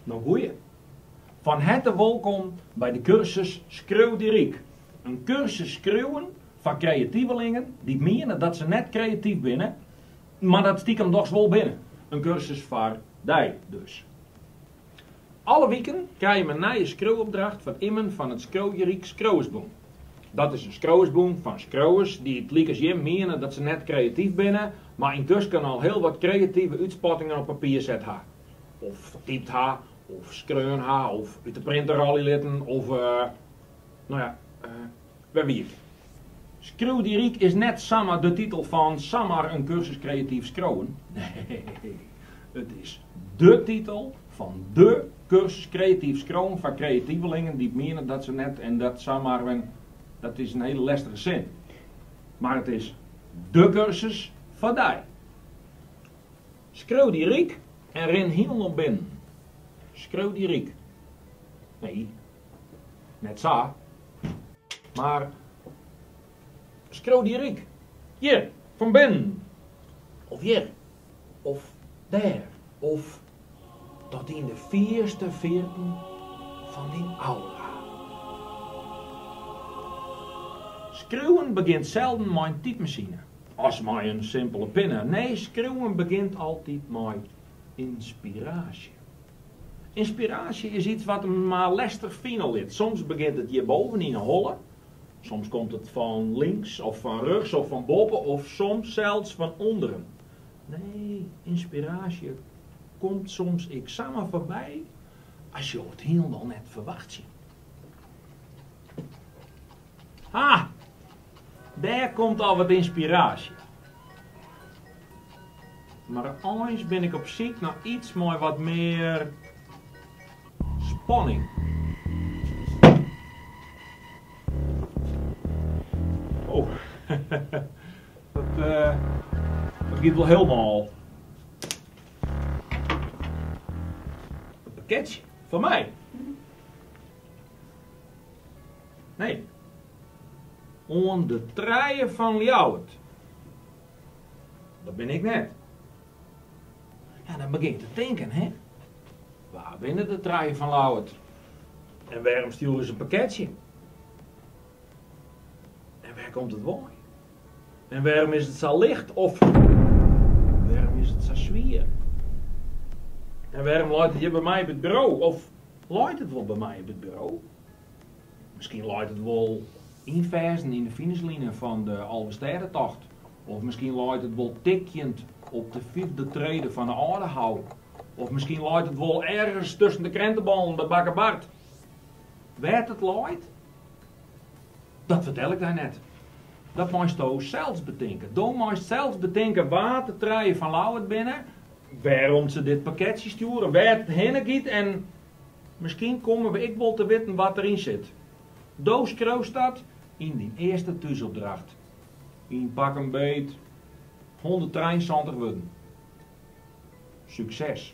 No goeie. Fan herte wolkom by de kursus Skriuw dy ryk. In kursus skriuwen foar kreativelingen dy't miene dat se net kreatyf binne, mar dat stikem dochs wol binne. In kursus foar dy dus. Alle wiken krije jim in nije skriuwopdracht fan immen fan it Skriuw dy ryk Skriuwersbûn. Dat is in skriuwersbûn fan skriuwers dy't lykas jim miene dat se net kreatyf binne, mar yntusken al hiel wat kreative útspattingen op papier set ha. Of typt ha, of skreaun ha, of út de printer rôlje litten, of no ja, wêr wie ik? Skriuw dy ryk is net samar de titel fan samar in kursus kreatyf skriuwen. Nee, it is dé titel fan dé kursus kreatyf skriuwen foar kreativelingen dy't miene dat se net en dat samar en dat is in hiele lestige sin. Mar it is dé kursus foar dy. Skriuw dy ryk en rin hielendal binnen. Skriuw dy ryk. Nee, net sa. Mar skriuw dy ryk. Hjir, fan binnen. Of hjir. Of dêr. Of tot yn de fierste fierten fan dyn aura. Skriuwen begjint selden mei in typmasine. As mei in simpele pinne. Nee, skriuwen begjint altyd mei ynspiraasje. Ynspiraasje is iets wat him mar lestich fine lit. Soms begjint it hjirboven yn 'e holle, soms komt it fan links of fan rjochts of fan boppe of soms sels fan ûnderen. Nee, ynspiraasje komt soms ek samar foarby as jo it hielendal net ferwachtsje. Ha! Dêr komt al wat ynspiraasje. Mar eins bin ik op syk nei iets mei wat mear spanning. Oh, dat, uh, dat giet wol hielendal. In pakketsje foar my. Nee. Oan de trije fan Ljouwert. Dat bin ik net. Ja, dan begjin ik te tinken, hè. Wa binne de trije fan Ljouwert? En wêrom stjoere se in pakketsje? En wêr komt it wei? En wêrom is it sa licht of wêrom is it sa swier? En wêrom leit it hjir by my op it buro? Of leit it wol by my op it buro? Miskien leit it wol ynferzen yn de finishline fan de Alvestêdetocht. Of miskien leit it wol tikjend op de fyfde trede fan de Aldehou. Of miskien leit it wol ergens tusken de krenteballen by Bakker Bart. Wêr't it leit, dat fertel ik dy net. Dat meisto sels betinke. Do meist sels betinke wa't de trije fan Ljouwert binne, wêrom't se dit pakketsje stjoere, wêr't it hinne giet en Miskien komme we ek wol te witten wat deryn sit. Do skriuwst dat yn dyn earste thúsopdracht. Yn pak 'm beet 173 wurden. Sukses!